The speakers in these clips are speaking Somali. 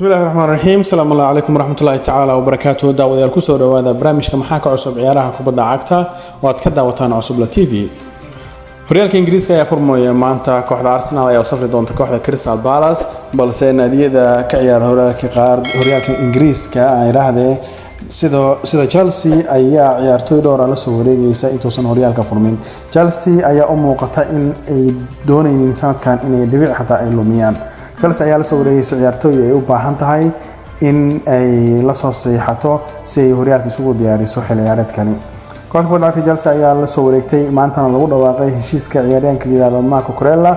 Bismillahi raxmaan raxiim. Asalaamu allah calaykum waraxmatullaahi tacaala wabarakaatuhu. Daawadayaal, kusoo dhowaada barnaamijka Maxaa ka Cusub Ciyaaraha Kubadda Cagta oo aad ka daawataan Cusubla TV. Horyaalka Ingiriiska ayaa furmaya maanta. Kooxda Arsenal ayaa u safri doonta kooxda Crystal Palace, balse naadiyada ka ciyaara horyaalka qaar, horyaalka Ingiriiska aan idhaahdee, sida Chelsea ayaa ciyaartooy dhowra la soo wareegaysa intuusan horyaalka furmin. Chelsea ayaa u muuqata in ay doonaynin sanadkan inay dhibic xataa ay lumiyaan. Chelsea ayaa lasoo wareegaysa ciyaartooy ay u baahan tahay in ay lasoo siixato si ay horyaalka isugu diyaariso xilli ciyaareedkani. Kooxda kubadda cagta Chelsea ayaa lasoo wareegtay, maantana lagu dhawaaqay heshiiska ciyaaryahanka la yihahdo Marc Cucurella.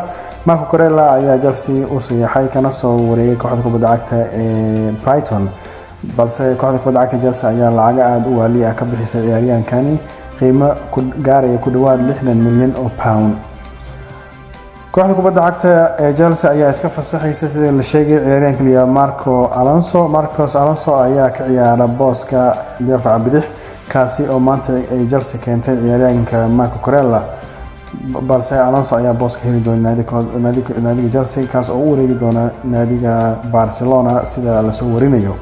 Marc Cucurella ayaa Chelsea u saxiixay kana soo wareegay kooxda kubadda cagta ee Brighton, balse kooxda kubadda cagta Chelsea ayaa lacago aada u waali ah ka bixisay ciyaaryahankani, qiimo ku gaaraya ku dhawaad £60 milyan. Kooxda kubadda cagta ee Chelsea ayaa iska fasaxaysa, sida la sheegay, ciyaaryahanka la yihahdo Marco Alonso. Marcos Alonso ayaa ka ciyaara booska daafaca bidix, kaasi oo maanta ay Chelsea keentay ciyaaryahanka Marc Cucurella, balse Alonso ayaa booska heli doona naadiga Chelsea, kaas oo u wareegi doona naadiga Barcelona, sida lasoo warinayo.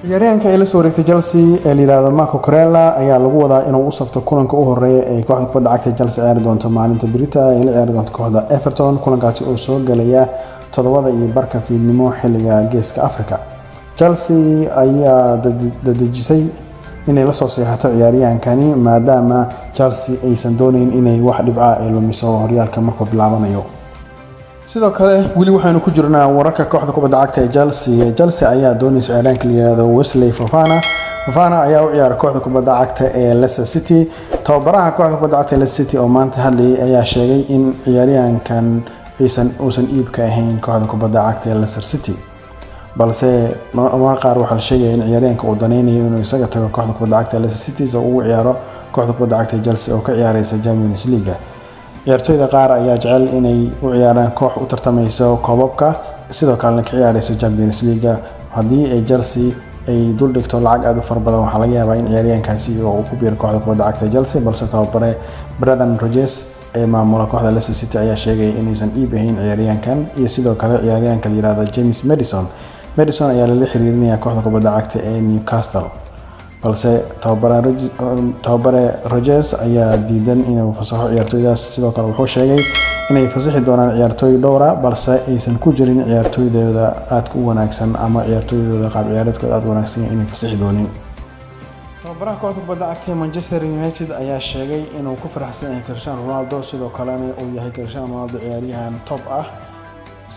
Ciyaaryahanka ay la soo wareegtay Chelsea ee la yihahdo Marc Cucurella ayaa lagu wadaa inuu u safto kulanka u horeeya ee kooxda kubadda cagta Chelsea ciyaari doonto maalinta berita ay la ciyaari doonto kooxda Everton, kulankaasi oo soo galaya 7:30 fiidnimo xilliga Geeska Africa. Chelsea ayaa dadejisay inay lasoo seexato ciyaaryahankani, maadaama Chelsea aysan dooneyn inay wax dhibca ay lumiso horyaalka markuu bilaabanayo. Sidoo kale, weli waxaynu ku jirnaa wararka kooxda kubadda cagta ee Chelsea. Chelsea ayaa doonaysa ciyaaryahanka la yihahdo Wesley Fofana. Fofana ayaa u ciyaara kooxda kubadda cagta ee Leicester City. Tababaraha kooxda kubadda cagta ee Leicester City oo maanta hadlayay ayaa sheegay in ciyaaryahankan aysan uusan iibka ahayn kooxda kubadda cagta ee Leicester City, balse marmar qaar waxaa la sheegaya in ciyaaryahanka uu daneynayo inuu isaga tago kooxda kubadda cagta Leicester City si uu ugu ciyaaro kooxda kubadda cagta Chelsea oo ka ciyaareysa Champions League. Ciyaartoyda qaar ayaa jecel inay u ciyaaraan koox u tartamaysa koobabka, sidoo kalena ka ciyaareysa Champions League. Haddii ay Chelsea ay duldhigto lacag aada u fara badan, waxaa laga yaabaa in ciyaaryahankaasi uu ku biiro kooxda kubadda cagta Chelsea, balse tababare Brendan Rodgers ee maamula kooxda Leicester City ayaa sheegay inaysan iib ahayn ciyaaryahankan iyo sidoo kale ciyaaryahanka la yihahdo James Maddison. Maddison ayaa lala xiriirinaya kooxda kubadda cagta ee Newcastle, balse tababare Rodgers ayaa diidan inuu fasaxo ciyaartoydaas. Sidoo kale wuxuu sheegay inay fasixi doonaan ciyaartooy dhowra, balse aysan ku jirin ciyaartooydooda aadka u wanaagsan ama ciyaartooydooda qaab ciyaareedkooda aada u wanaagsan inay fasixi doonin. Tababaraha kooxda kubadda cagta ee Manchester United ayaa sheegay inuu ku faraxsan yahay Cristiano Ronaldo, sidoo kalena uu yahay Cristiano Ronaldo ciyaaryahan top ah,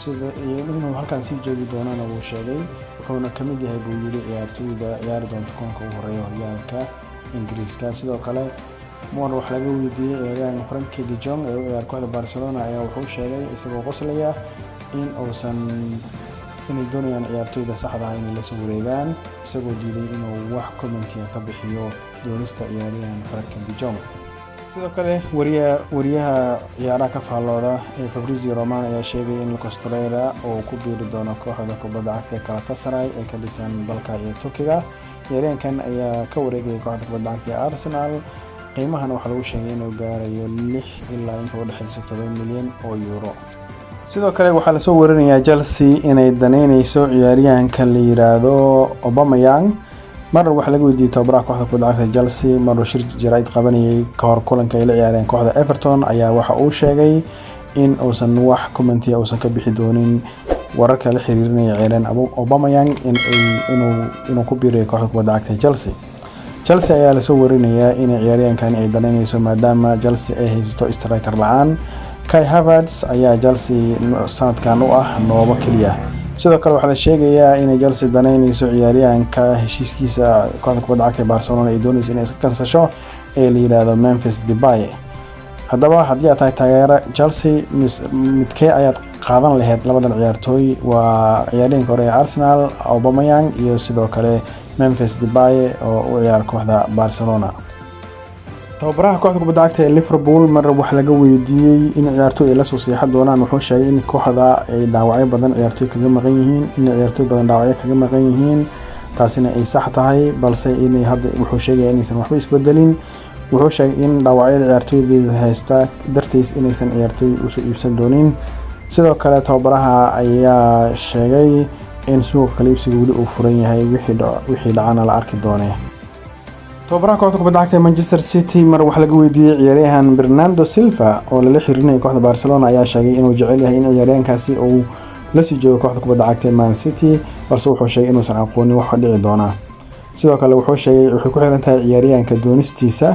sida inuu halkan sii joogi doonana wuu sheegay. Wuxuuna ka mid yahay, buu yiri, ciyaartooyda ciyaari doonta kulanka ugu horeeya horyaalka Ingiriiska. Sidoo kale, mar wax laga weydiiyey ciyaaryahanka Frenkie de Jong ee u ciyaar kooxda Barcelona ayaa wuxuu sheegay isagoo qoslaya in uusan inay doonayaan ciyaartooyda saxda ah inay lasoo wareegaan, isagoo diiday inuu wax comment iya ka bixiyo doonista ciyaaryahan Frenkie de Jong. Sidoo kale, wariyaha ciyaaraha ka faallooda ee Fabrizio Romano ayaa sheegay in Lucas Torreira uu ku biiri doono kooxda kubadda cagta ee Galatasaray ee ka dhisan dalka iyo Turkiga. Ciyaaryahankan ayaa ka wareegaya kooxda kubadda cagta ee Arsenal. Qiimahan waxaa lagu sheegay inuu gaarayo €6 ilaa inta udhexeysa €7 milyan. Sidoo kale, waxaa lasoo warinayaa Chelsea inay daneyneyso ciyaaryahanka la yiraahdo Aubameyang. Mar waxaa laga weydiiyey tababaraha kooxda kubadda cagta Chelsea, maruu shir jaraa'id qabanayay kahor kulanka ay la ciyaareen kooxda Everton, ayaa waxa uu sheegay in uusan wax comment iya uusan ka bixi doonin wararka la xiriirinaya ciyaaryahan Aubameyang inuu ku biirayo kooxda kubadda cagta Chelsea. Chelsea ayaa lasoo warinayaa inay ciyaaryahankani ay danaynayso, maadaama Chelsea ay haysato striker la'aan. Kai Havertz ayaa Chelsea sanadkan u ah noobo keliya. Sidoo kale, waxaa la sheegayaa inay Chelsea danaynayso ciyaaryahanka heshiiskiisa kooxda kubadda cagta ee Barcelona ay doonayso inay iska kansasho ee la yiraahdo Memphis Depay. Haddaba, haddii aad tahay taageera Chelsea, midkee ayaad qaadan lahayd labadan ciyaartooy? Waa ciyaaryahanka hore ee Arsenal Aubameyang iyo sidoo kale Memphis Depay oo u ciyaara kooxda Barcelona. Tababaraha kooxda kubadda cagta ee Liverpool, mar wax laga weydiiyey in ciyaartooy ay lasoo seexan doonaan, wuxuu sheegay in kooxda ay dhaawacyo badan ciyaartooy kaga maqan yihiin, in ciyaartooy badan dhaawacyo kaga maqan yihiin, taasina ay sax tahay, balse inay hadda wuxuu sheegaya inaysan waxba isbedelin. Wuxuu sheegay in dhaawacyada ciyaartooydeeda haysta dartiis inaysan ciyaartooy usoo iibsan doonin. Sidoo kale, tababaraha ayaa sheegay in In suuqa kala iibsiga weli uu furan yahay, wixii dhacana la arki doonee. Tababaraha kooxda kubadda cagta ee Manchester City, mar wax laga weydiiyey ciyaaryahan Bernardo Silva oo lala xiriirinaya kooxda Barcelona, ayaa sheegay inuu jecel yahay in ciyaaryahankaasi uu lasii joogo kooxda kubadda cagta ee Man City, balse wuxuu sheegay inuusan aqoonin waxa dhici doona. Sidoo kale wuxuu sheegay waxay ku xiran tahay ciyaaryahanka doonistiisa.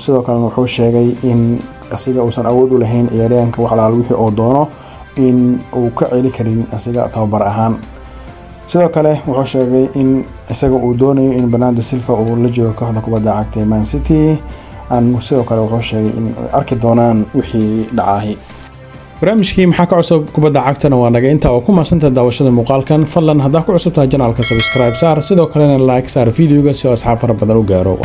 Sidoo kalena wuxuu sheegay in asiga uusan awood u lahayn ciyaaryahanka wax alaal wixii uu doono in uu ka celi karin asiga tababar ahaan. Sidoo kale wuxuu sheegay in isaga uu doonayo in Bernardo Silva uu la joogo kooxda kubadda cagta ee Man City. Sidoo kale wuxuu sheegay in arki doonaan wixii dhacaahi. Barnaamijkii Maxaa ka Cusub Kubadda Cagtana waa naga intaa oo ku mahadsantahay daawashada muuqaalkan. Fadlan, haddaa ku cusub tahay channelka, subscribe saar, sidoo kalena like saar videoga si oo asxaab fara badan u gaaro.